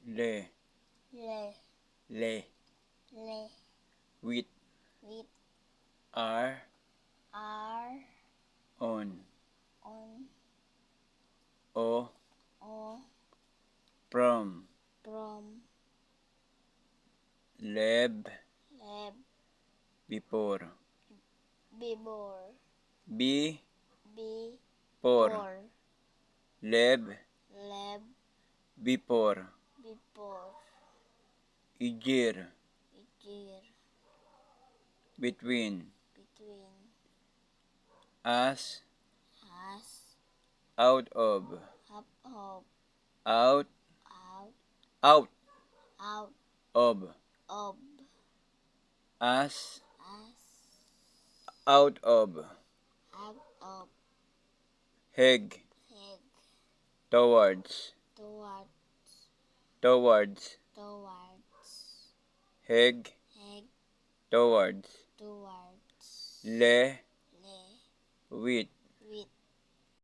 Le. Le. Le. Le. With. With. Are. Are. On. On. O. O. From. From. Leb. Leb. Before. Before. B. B. For. For. Leb. Leb. Before. Before. Ijir. Ijir. Between. Between. As. As. Out of. Up of. Out. Out. Out. Out. Of. Of. As. As. Out of. Out of. Heg. Head. Towards. Towards. Towards. Towards. Heg. Head. Towards. Towards. Le. Le. With.